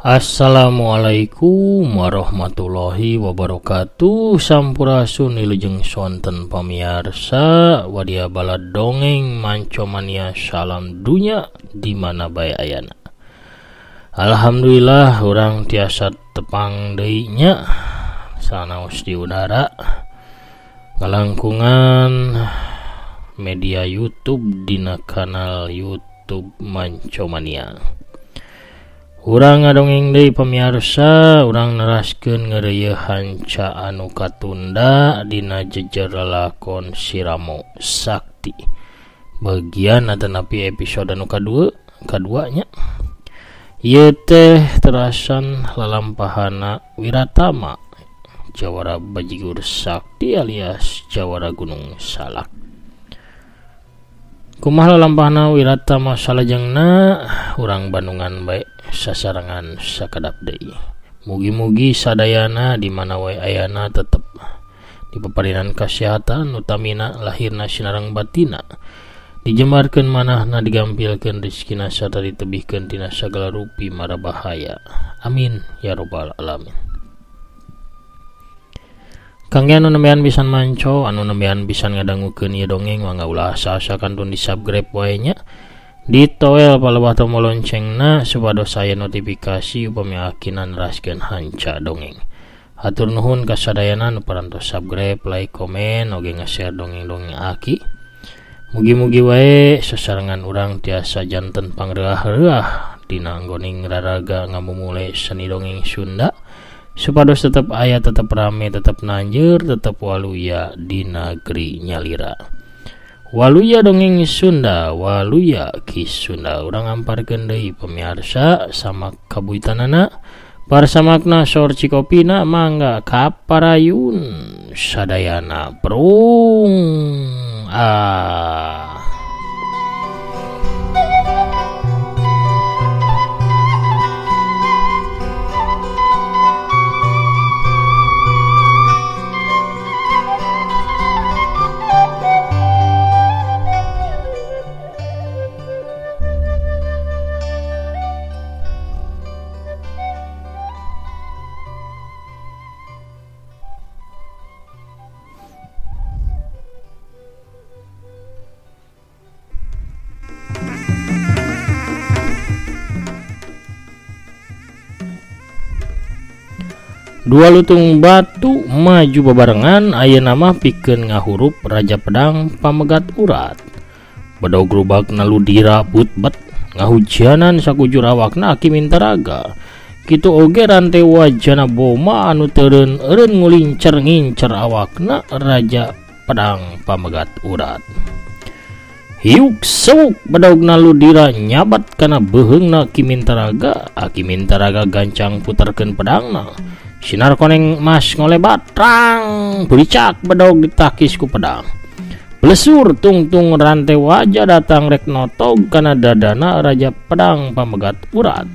Assalamualaikum warahmatullahi wabarakatuh. Sampurasun wilujeng sonten pamiarsa wadia balad dongeng mancomania salam dunya di mana bae ayana. Alhamdulillah urang tiasa tepang deui nya sanaos di udara ngalangkungan media YouTube dina kanal YouTube Mancomania. Urang ngadongeng deui pamiarsa, urang neraskeun ngeureuyeun hanca anu katunda dina jejer lalakon Si Ramo Sakti. Bagian atanapi episode anu kadua nya. Ieu teh terasan lalampahana Wiratama, jawara bajigur sakti alias jawara Gunung Salak. Kumaha lalampahna Wiratama salajengna urang Bandungan bae sasarengan sakedap deui. Mugi-mugi sadayana di mana wae ayana tetep dipaparinan kasehatan utamina lahirna sinareng batina, dijembarkeun manahna, digampilkeun rezekina sarta ditebihkeun tina sagala rupi mara bahaya. Amin ya robbal alamin. Kangge anu nembean pisan manco, anu nembean pisan ngadangukeun ieu dongeng, mangga ulah asa-asa kantun di-subscribe wae nya. Ditoel palebah tombol loncengna supados aya notifikasi upami akina neraskeun hanca dongeng. Hatur nuhun ka sadayana nu parantos subscribe, like, komen, oge nge-share dongeng-dongeng aki. Mugi-mugi wae sasarengan urang tiasa janten pangreuah-reuah dina anggoning raraga ngamumule seni dongeng Sunda supados tetep aya, tetep rame, tetep nanjeur, tetep waluya di negeri nyalira. Waluya dongeng Sunda, waluya Ki Sunda. Urang amparkeun deui pamiarsa sama kabuitanana, parsamakna sor cikopina mangga kaparayun sadayana prung. Ah. Dua lutung batu maju babarengan ayeuna mah pikeun ngahurup Raja Pedang Pamegat Urat. Bedog rubagna ludira butbet ngahujanan sakujur awakna Aki Mintaraga. Kitu oge rante wajana boma anu teureun eureun ngulincer ngincer awakna Raja Pedang Pamegat Urat. Hiuk sewuk bedogna ludira nyabat kana beuheungna Ki Mintaraga. Aki Mintaraga gancang puterkeun pedangna. Sinar koneng mas ngolebat, rang bericak bedog ditakis ku pedang. Blesur tungtung rantai wajah datang rek notog kana dadana Raja Pedang Pamegat Urat.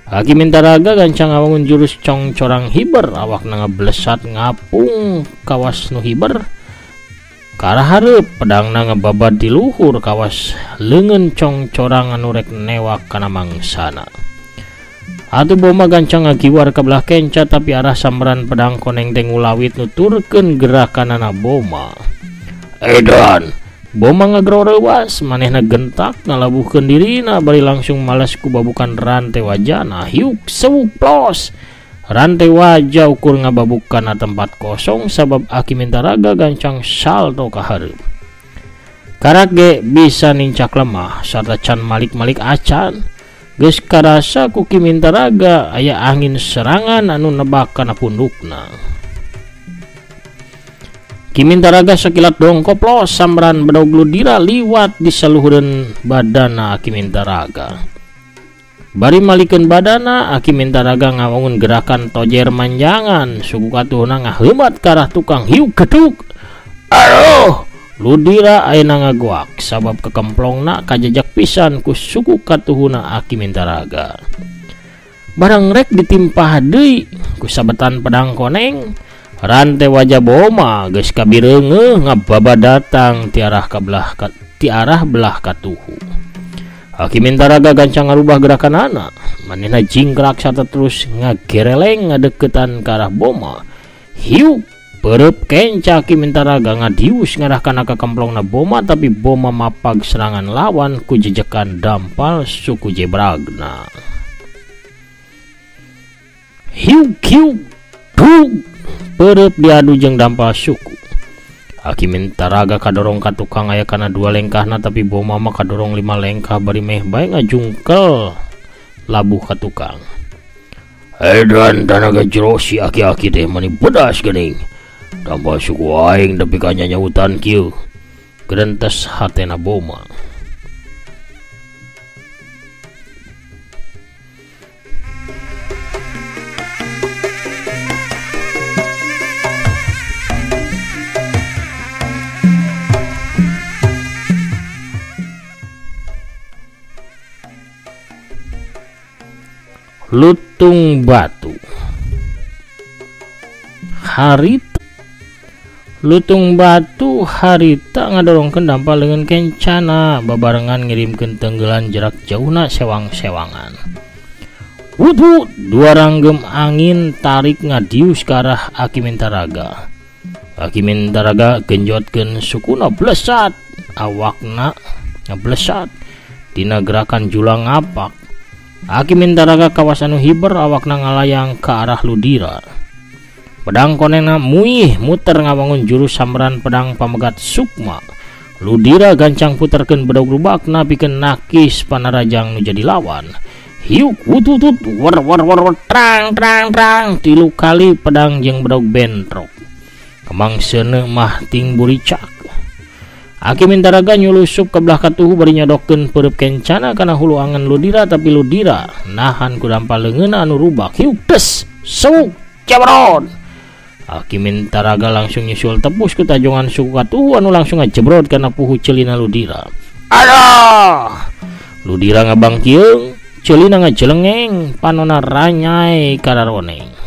Aki Mintaraga gancang ngawangun jurus congcorang hiber, awakna ngablesat ngapung kawas nu hiber. Karah hareup pedangna ngebabad di luhur kawas leungeun congcorang anu rek newak kana mangsana. Atuh boma gancang ngagiwar ka belah kenca tapi arah sambaran pedang koneng teh ngulawit nuturkeun gerakanana boma. Edan, boma ngagro reuas, manehna gentak ngalabuhkeun dirina bari langsung males ku babukan rantai wajana. Hiuk sewuk plos. Rantai wajah ukur ngababukan tempat kosong sabab Aki Mintaraga gancang salto ka hareup. Karak ge bisa nincak lemah sarta can malik-malik acan. Geus karasa ku Ki Mintaraga aya angin serangan anu nebak kana pundukna. Ki Mintaraga sakilat dongkop los sambaran bedog ludira liwat di saluhureun badana Aki Mintaraga. Bari malikeun badana Aki Mintaraga ngawangun gerakan tojer manjangan suku katuhna ngaheumat ka arah tukang hiuk geduk. Aduh! Ludira ayeuna ngagoak sabab kekemplongna kajejak pisan ku suku katuhuna Aki Mintaraga. Barang rek ditimpah deui ku sabetan pedang koneng, rantai wajah boma geus kabireungeuh ngababa datang ti arah ka belah ti arah belah katuhu. Aki Mintaraga gancang ngarubah gerakan anak, Manehna jingkrak sarta terus ngagereleng ngadeukeutan ka arah Boma. Hiuk perep kenca Aki Mintaraga ngadius ngarah kana kakemplongna Boma, tapi Boma mapag serangan lawan ku jejekan dampal suku jebragna. Hiuk hiuk dug perep diadu jeung dampal suku. Aki Mintaraga kadorong ka tukang aya kana 2 lengkahna, tapi Boma mah kadorong 5 lengkah bari meh bae ngajungkel labuh ka tukang. Edan tanaga jero si aki-aki teh mani bodas geuning. Dampal suku aing nepi ka nyanyautan kieu. Gerentes hatena Boma. Lutung Batu harita Lutung Batu harita ngadorongkeun dampal leungeun kencana babarengan ngirimkeun tenggelan jarak jauhna sewang-sewangan. Wudu dua ranggem angin tarik ngadius ka arah Aki Mintaraga. Aki Mintaraga genjotkeun sukuna blesat, awakna ngablesat dina gerakan julang ngapak. Aki Mintaraga kawas anu hiber awakna ngalayang ka arah Ludira. Pedang konena muih muter ngawangun jurus sambaran pedang pamegat sukma. Ludira gancang puterkeun bedog rubakna pikeun nakis panarajang nu jadi lawan. Hiuk wututut war war war trang trang trang 3 kali pedang jeung bedog bentrok. Kemang seuneu mah ting buricak. Aki Mintaraga nyulusup ke belah katuhu bari nyodokkeun peureub kencana kana hulu angen Ludira, tapi Ludira nahan ku dampal leungeunna anu rubak. Hiuk des sewuk jebrot. Aki Mintaraga langsung nyusul tepus ku tajongan suku katuhu anu langsung ngajebrot kana puhu celina Ludira. Aduh! Ludira ngabangkieung, celina ngajelengeng, panona ranyai kararoneng.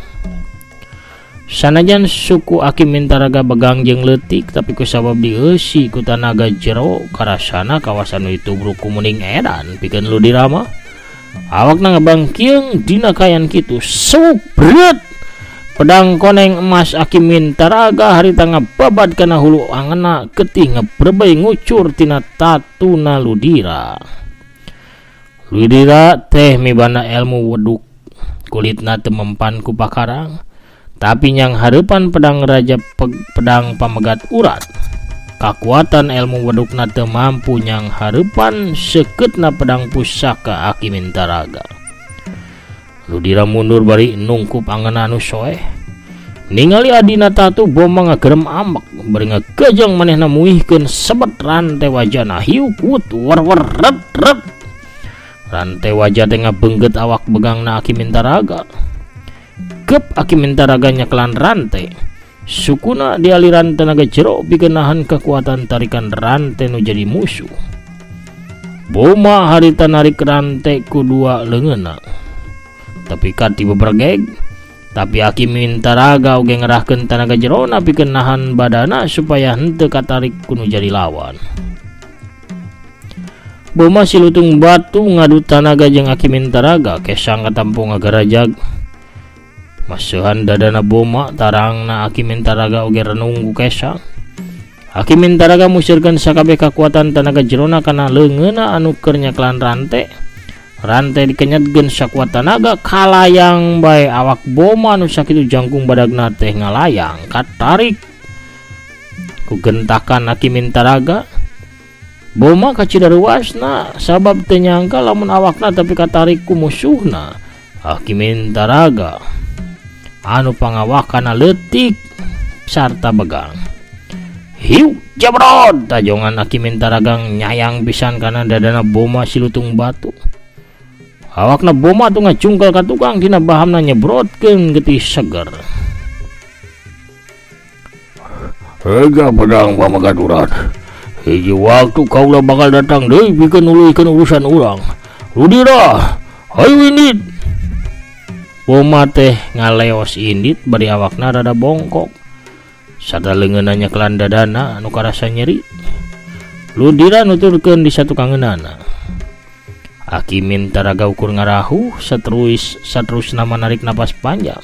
Sanajan suku Aki Mintaraga begang jeung leutik, tapi kusabab dieusi ku tanaga jero karasana kawasan itu bruku muning edan pikeun Ludira mah. Awakna ngabangkieung dina kayan kitu sewuk berat. Pedang koneng emas Aki Mintaraga harita ngababad kana hulu angeuna getih ngebrebey ngucur tina tatuna Ludira. Ludira teh mibanda ilmu weduk, kulitna teu mempan ku pakarang, tapi nyang hareupan pedang raja pedang pamegat urat. Kakuatan ilmu wedukna teu mampu nyang hareupan sekeutna pedang pusaka Aki Mintaraga. Ludira mundur bari nungkup angeuna anu soeh. Ningali adina tatu Boma ngagerem ambek bari ngagejeng manehna muihkeun sebet rantai wajana. Hiuk wut war war ret ret. Rantai wajah teh ngabeunggeut awak begangna Aki Mintaraga. Gep Aki Mintaraga nyekelan rantai. Sukuna dialiran tenaga jero pikeun nahan kekuatan tarikan rantai nu jadi musuh. Boma harita narik rantai ku 2 leungeunna. Tapi kati bebergeg, tapi Aki Mintaraga oge ngerahkeun tanaga jerona pikeun nahan badana supaya henteu katarik ku nu jadi lawan. Boma si Lutung Batu ngadu tanaga jeung Aki Mintaraga kesang katampo ngagarajag. Maseuhan dadana Boma tarangna Aki Mintaraga oge renung ku kesang. Aki Mintaraga musirkeun sakabeh kakuatan tanaga jerona kana leungeunna anu keur nyekelan rantai. Rantai dikenyetkeun sakuat tanaga kalayang bae awak Boma anu sakitu jangkung badagna teh ngalayang katarik ku gentakan Aki Mintaraga. Boma kacida ruasna sabab teu nyangka lamun awakna tapi katarik ku musuhna. Aki Mintaraga anu pangawakana leutik sarta begang. Hiuk jebrot tajongan Aki Mintaraga nyayang pisan kana dadana Boma si Lutung Batu. Awakna Boma tuh ngacungkel ka tukang dina bahamna nyebrotkeun getih seger. Hega pedang pamegat urat. Hiji waktu kaula bakal datang deui pikeun nuluykeun urusan urang. Ludira, hayu indit. Boma teh ngaleos indit bari awakna rada bongkok. Sada leungeunna nyekelan dadana anu karasa nyeri. Ludira nuturkeun di satukangeunana. Aki Mintaraga ukur ngarahu saterusna narik napas panjang.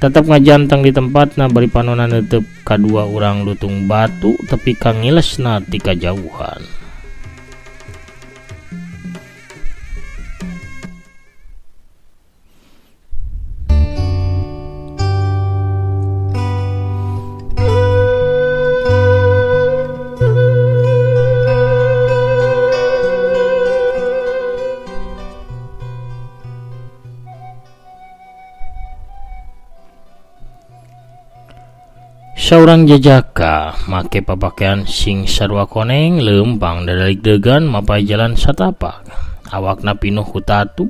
Tetep ngajanteng di tempatna bari panona neuteub kadua urang lutung batu tepi ka ngilesna ti kajauhan. Saurang jajaka make papakaian sing sarua koneng leumpang dadalik-degan mapai jalan satapak. Awakna pinuh ku tatu.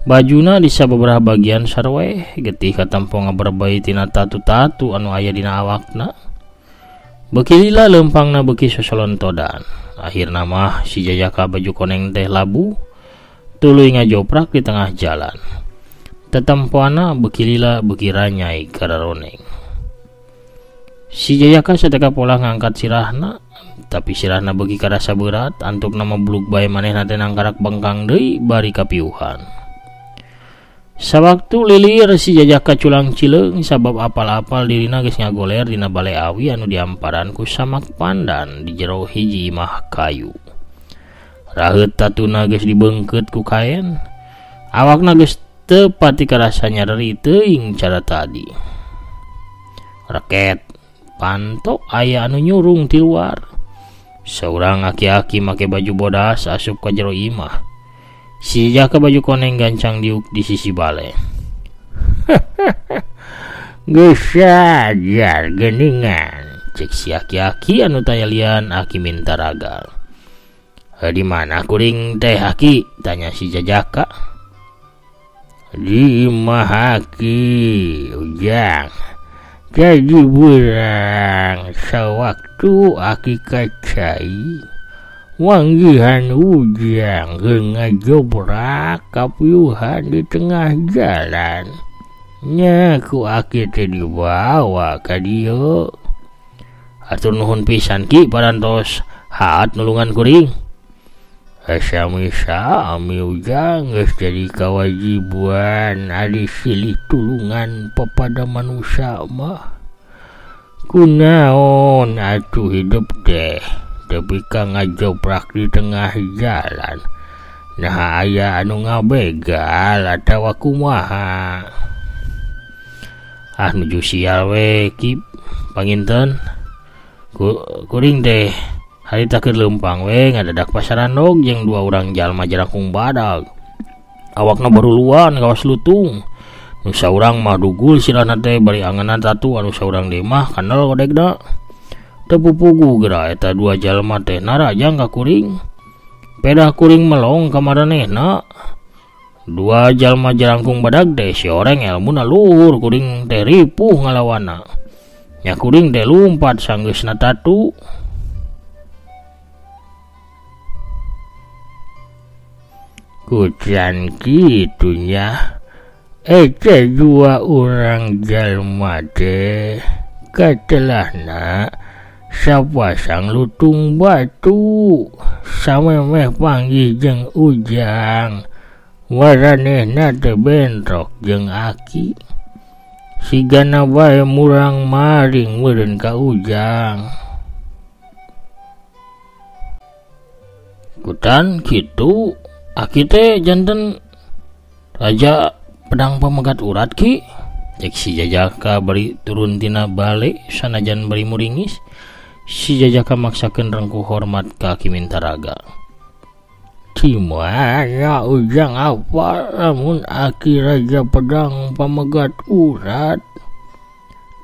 Bajuna di sababaraha bagian sarweh getih katampo ngaberbei tina tatu-tatu anu aya dina awakna. Beuki lila leumpangna beuki sosolontodan. Akhirna mah si jajaka baju koneng teh labuh tuluy ngajoprak di tengah jalan. Tetempoana beuki lila beuki ranyai kararoneng. Si jajaka sateka pola ngangkat sirahna, tapi sirahna beuki karasa berat, antukna mablug bae manehna teh nangkarak bengkang deui bari kapiuhan. Sawaktu lilir si jajaka culang cileung sabab apal-apal dirina geus ngagoler dina bale awi anu diamparan ku samak pandan di jero hiji imah kayu. Raheut tatuna geus dibeungkeut ku kaen, awakna geus teu pati karasa nyareri teuing cara tadi. Reket panto aya anu nyurung ti luar. Saurang aki-aki make baju bodas asup ka jero imah. Si jaka baju koneng gancang diuk di sisi bale. Geus sadar geuningan, cek si aki-aki anu tayalian Aki Mintaraga. Di mana kuring teh aki? Tanya si jajaka. Di imah aki, Ujang. Jadi burang sawaktu aki kacai wanggihan Ujang ngajobrak kapiuhan di tengah jalan. Nya ku aki teh dibawa ka dieu. Hatur nuhun pisan ki parantos haat nulungan kuring. Sami-sami Ujang geus jadi kawajiban ari silih tulungan papada manusia mah. Kunaon atuh hidup teh tepi ka ngajoprak di tengah jalan. Nah aya anu ngabegal atawa kumaha. Ah nuju sial we ki panginten. Kuring teh harita keur leumpang we ngadadak pasarandog jeung dua urang jalma jarangkung badag. Awakna baruluan kawas lutung. Nu saurang mah dugul sirahna teh bari angeunna tatu, anu saurang deui mah kanal kodegna. Teu pupugu geura eta dua jalma teh narajang ka kuring. Pedah kuring melong ka maranehna. Dua jalma jarangkung badag teh si oreng elmuna luhur, kuring teh ripuh ngalawana. Nya kuring teh lumpat sanggeusna tatu. Kucan kitunya eta dua orang jalma teh katelahna sapasang lutung batu samemeh panggih jeung Ujang waranehna teh bentrok jeung aki sigana bae murang maring meureun ka Ujang. Kutan kitu aki teh janten raja pedang pamegat urat ki, cek si jajaka bari turun tina bale sanajan bari muringis. Si jajaka maksakeun rengkuh hormat ka Aki Mintaraga. Di mana Ujang apal lamun aki raja pedang pamegat urat?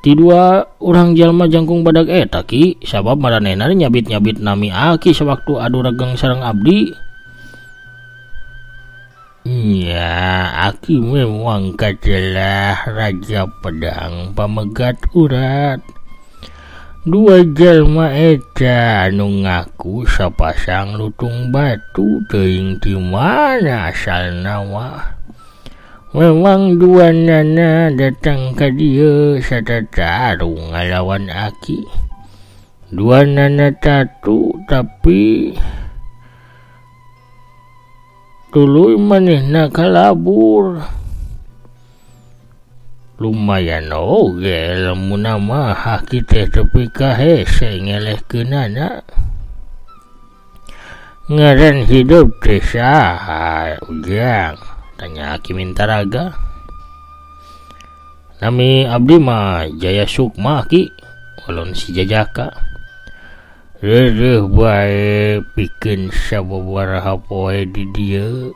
Ti dua urang jalma jangkung badag eta ki, sabab maranehna nyabit-nyabit nami aki sawaktu adu regeng sareng abdi. Ya, aki memang katelah raja pedang pamegat urat. Dua jalma eta anu ngaku sapasang lutung batu teuing di mana asalna mah. Memang dua nana datang ka dieu satatarung ngalawan aki. Dua nana tatu tapi Tuluy manehna kalabur. Lumayan oge lemuna mah aki teh tepi ka hese ngelehkeunana. Ngaran hidup teh saha Ujang? Tanya Aki Mintaraga. Nami abdi mah Jaya Sukma Ki, walon si Jajaka. Reureuh bae pikeun sababaraha poe di dieu.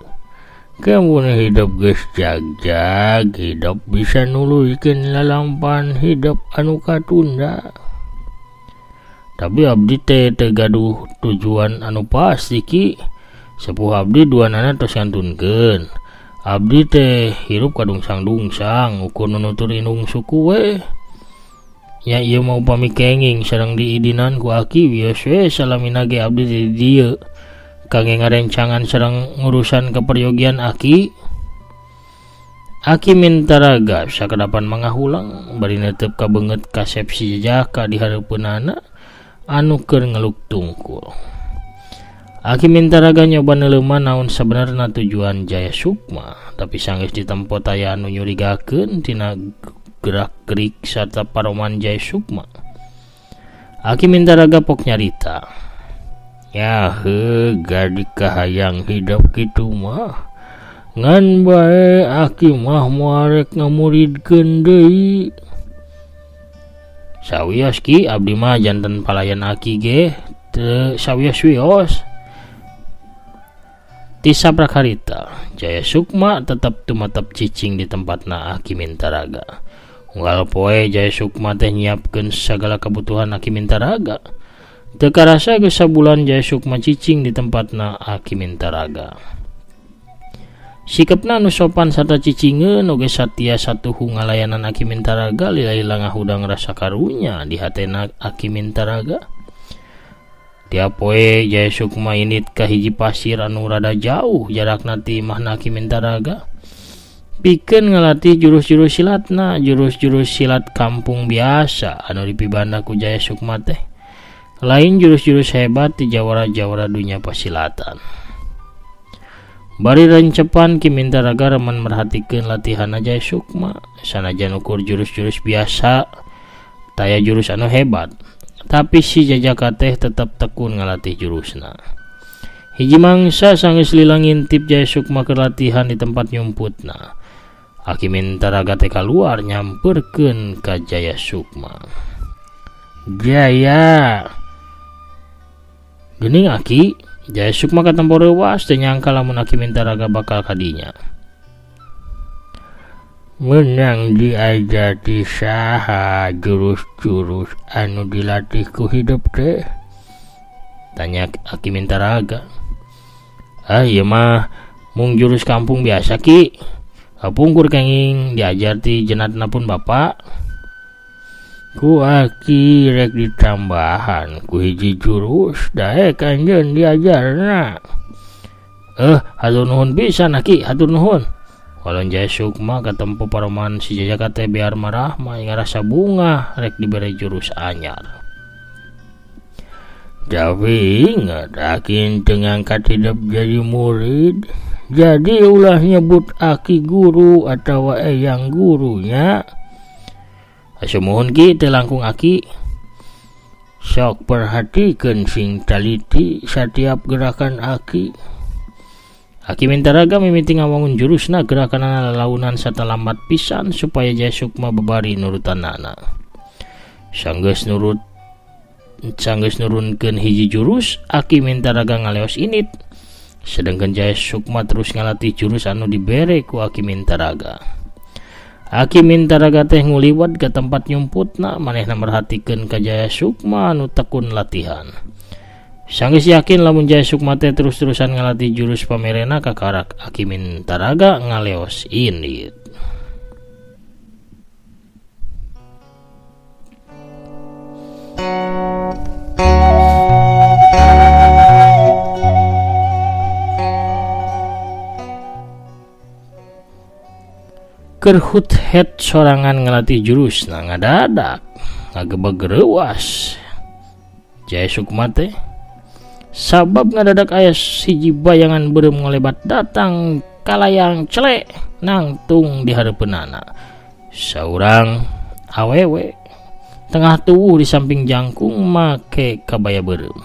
Kamun hidup geus jagjag, hidup bisa nuluykeun lalampan hidup anu katunda. Tapi abdi teh teu gaduh tujuan anu pasti Ki. Sepuh abdi duanana tos ngantunkeun. Abdi teh hirup kadungsang-dungsang ukur nunutur indung suku we. Nya ieu mah upami kenging sareng diidinan ku aki wios we salamina ge abdi di dieu. Kangge ngarencangan sareng ngurusan keperyogian aki. Aki Mintaraga sakedapan mangahulang bari netep ka beungeut kasep si Jajaka di hareupeunana anu keur ngeluk tungkul. Aki Mintaraga nyoba neuleuman naon sabenerna tujuan Jaya Sukma, tapi sanggeus ditempo taya anu nyurigakeun tina gerak-gerik sarta paroman Jaya Sukma. Aki Mintaraga pok nyarita. Yaheu gadi kahayang hidup kitu mah. Ngan bae aki mah moal rek ngamuridkeun deui. Sawios Ki, abdi mah janten palayan aki ge teu sawios-wios. Ti sabrak harita, Jaya Sukma tetep tumetep cicing di tempatna Aki Mintaraga. Unggal poe Jaya Sukma teh nyiapkeun sagala kebutuhan Aki Mintaraga. Teu karasa geus sabulan Jaya Sukma cicing di tempatna Aki Mintaraga. Sikepna anu sopan sarta cicingeun oge satia satuhu ngalayanan Aki Mintaraga lila-lila ngahudang rasa karunya di hatena Aki Mintaraga. Tiap poe Jaya Sukma indit ka hiji pasir anu rada jauh jarakna ti imahna Aki Mintaraga. Pikeun ngalatih jurus-jurus silatna, jurus-jurus silat kampung biasa anu dipibanda ku Jaya Sukma teh. Lain jurus-jurus hebat ti jawara-jawara dunya pasilatan. Bari rencepan Ki Mintaraga remen merhatikeun latihanna Jaya Sukma, sanajan ukur jurus-jurus biasa taya jurus anu hebat. Tapi si Jajaka teh tetep tekun ngalatih jurusna. Hiji mangsa sanggeus lila ngintip Jaya Sukma keur latihan di tempat nyumputna. Aki Mintaraga teh kaluar nyamperkeun ka Jaya Sukma. Jaya. Geuning Aki, Jaya Sukma katempo reuwas teu nyangka lamun Aki Mintaraga bakal kadinya. Menang diajar ti saha jurus-jurus anu dilatih ku hidup teh? Tanya Aki Mintaraga. Ah ieu mah mung jurus kampung biasa Ki. Kapungkur kenging diajar ti jenatna pun bapak. Ku aki rek ditambahan ku hiji jurus daek anjeun diajarna. Hatur nuhun pisan Aki, hatur nuhun. Walon Jaya Sukma katempo paroman si Jajaka teh biar marah mah ngarasa bungah rek dibere jurus anyar. Tapi ingat aki teu ngangkat hidup jadi murid, jadi ulah nyebut aki guru atawa eyang gurunya. Sumuhun Ki, teu langkung aki. Sok perhatikeun sing taliti satiap gerakan aki. Aki Mintaraga mimiti ngawangun jurusna gerakanana lalaunan sarta lambat pisan supaya Jaya Sukma babari nurutanana. Sanggeus nurunkeun hiji jurus, Aki Mintaraga ngaleos init. Sedengkeun Jaya Sukma terus ngalatih jurus anu dibere ku Aki Mintaraga. Aki Mintaraga teh nguliwat ka tempat nyumputna, manehna merhatikeun ka Jaya Sukma anu tekun latihan. Sanggeus yakin lamun Jaya Sukma teh terus-terusan ngalatih jurus pamerena kakarak Aki Mintaraga ngaleos indit. Kerhut het sorangan ngelatih jurus na ngadadak ngagebeg reuas Jaya Sukma teh. Sabab ngadadak aya siji bayangan beureum ngolebat datang kalayang celek nangtung di hareupeunana. Saurang awewe tengah tuwuh di samping jangkung make kabaya beureum.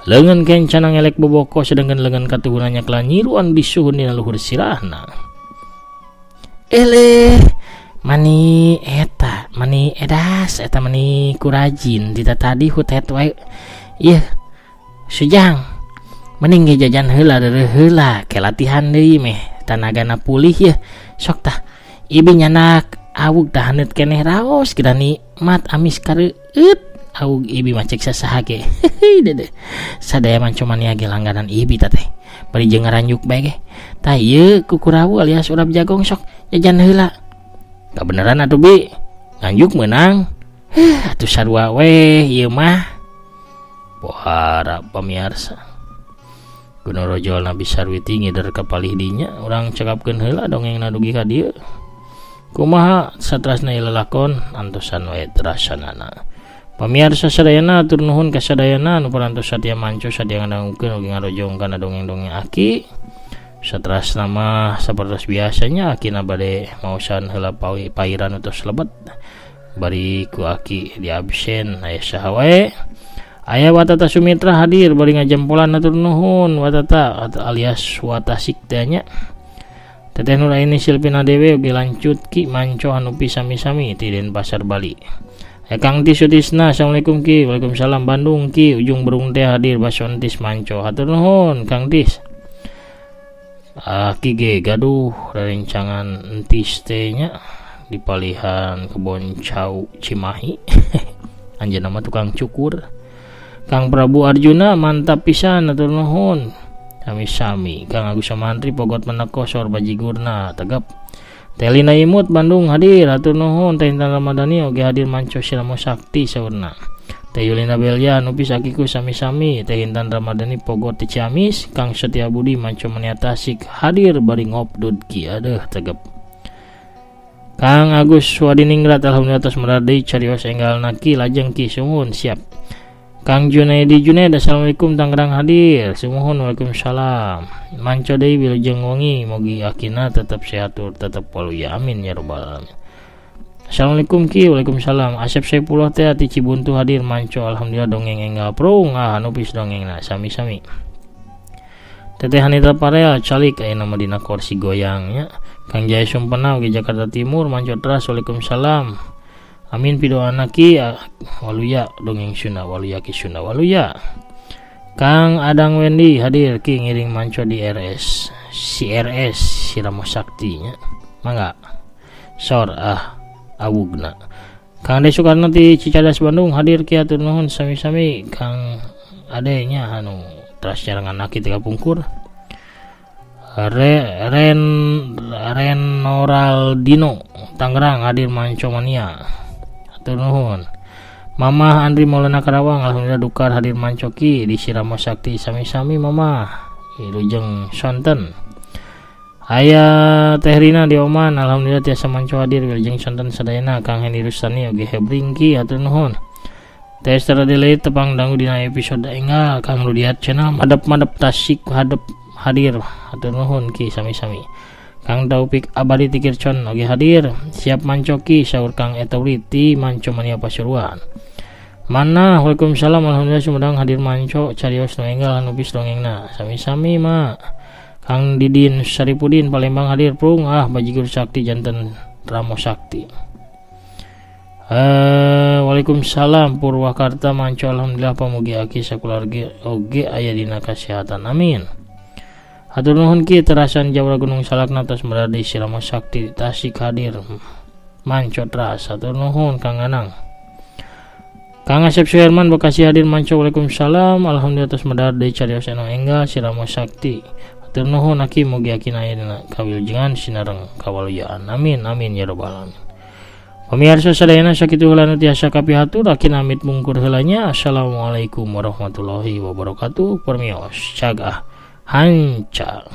Leungeun kencana ngelek boboko sedangkan leungeun katuhuna nyakla nyiru anu disuhun dina luhur sirahna. Eleh, mani eta, mani edas, eta mani kurajin dita tadi hutet wae. Ieu sujang mending ge jajan heula deureuh heula ke latihan deui meh tanagana pulih yeuh. Sok tah ibi nyanak awug tah haneut keneh raos kira nikmat amis kareueut awug ibi mah cek sasaha ge. Hehe dede sadaya manco mania ge langganan ibi tah teh bari jeung ngaranjuk bae ge. Tah ieu kukurawu alias urap jagong sok jajan heula. Kabeneran atuh bi nganjuk meunang. Heuh atuh sarua we ieu mah. Pohara pamiarsa Gunung Rojol Nabi Sarwiti ngider ka palih dinya urang cekapkeun heula dongengna dugi ka dieu. Kumaha satrasna ieu lalakon antosan we terasanana. Pamiarsa sadayana atur nuhun ka sadayana anu parantos satia manco satia ngadangukeun oge ngarojong kana dongeng-dongeng aki. Satrasna mah sapertos biasanya akina bade maosan heula pairan tos lebet bari ku aki di absen aya saha wae. Aya Watata Sumitra hadir bari ngajempolan atur nuhun Watata atau alias Watasik teh nya. Teteh Nuraini Silpina Dewe oge lanjut ki manco anu sami-sami ti Denpasar Bali. Aya Kang Tis Sutisna, assalamualaikum ki. Waalaikumsalam Bandung ki. Ujung Berung teh hadir basontis manco hatur nuhun Kang Tis. Aki ge gaduh rerencangan entis teh nya di palihan Kebon Cau Cimahi. Anjeunna mah tukang cukur. Kang Prabu Arjuna mantap pisan atur nuhun. Sami-sami. Kang Agus Samantri Pogot Meneko sor bajigurna tegap. Telina Imut Bandung hadir atur nuhun. Teh Intan Ramadhani oge hadir manco Silamo Sakti saurna. Teh Yulina Belia Nupis Akiku sami-sami. Teh Intan Ramadhani Pogot ti Ciamis. Kang Setia Budi manco mania Tasik hadir bari ngopdud ki adeuh tegep. Kang Agus Wadiningrat alhamdulillah tos meradei carios enggal naki lajeng ki sumuhun siap. Kang Junaidi Junaid assalamualaikum Tangerang hadir sumuhun waalaikumsalam. Manco deui wilujeng wengi mogi akina tetep sehat tur tetep waluya amin ya rabbal alamin. Assalamualaikum ki waalaikumsalam. Asep Saipullah teh ti Cibuntu hadir manco alhamdulillah dongeng enggal prung ah nupis dongengna sami-sami. Teteh Hanita Parel calik aya nama dina kursi goyangnya. Kang Jaya Sumpena oge Jakarta Timur manco teras waalaikumsalam. Amin pidoana ki waluya dongeng Sunda waluya ki Sunda waluya. Kang Adang Wendy hadir ki ngiring manco di RS CRS Siramo Sakti nya. Mangga sor ah awugna. Kang Ade Soekarno ti Cicadas Bandung hadir ki atur nuhun sami-sami. Kang Ade nya anu teras nyarengan aki ti kapungkur. Ren Renoraldino Tangerang hadir manco mania atur nuhun. Mamah Andri Maulana Karawang alhamdulillah dukar hadir mancoki di Siramo Sakti sami-sami mamah wilujeng sonten. Aya Teh Rina di Oman alhamdulillah tiasa manco hadir wilujeng sonten sadayana. Kang Hendy Rustani oge hebringki atur nuhun. Teh Esther Adelaide tepang dangu dina episode enggal. Kang Rudiat channel madep-madep Tasik hadep hadir atur nuhun ki sami-sami. Kang Taufik Abadi Tikircon oge hadir siap mancoki saur Kang Etauri ti Manco Mania Pasuruan. Mana waalaikumsalam alhamdulillah Sumedang hadir manco carios nu enggal anu pis dongengna sami-sami ma. Kang Didin Saripudin Palembang hadir prung ah bajigur sakti janten Ramo Sakti. Waalaikumsalam Purwakarta manco alhamdulillah pamugi aki sakeluarga oge aya dina kasehatan amin. Hatur nuhun ki terasan Jawara Gunung Salakna tos berada di Siramo Sakti Tasik hadir manco teras hatur nuhun Kang Anang. Kang Asep Suherman Bekasi hadir manco waalaikumsalam alhamdulillah tos medar deui carios anu enggal Siramo Sakti hatur nuhun aki mugi akina aya dina kawilujengan sinareng kawaluyaan amin amin ya rabbal alamin. Pemirsa sadayana sakitu heula nu tiasa kapihatur aki amit mungkur heula nya. Assalamualaikum warahmatullahi wabarakatuh. Permios cagah hanca.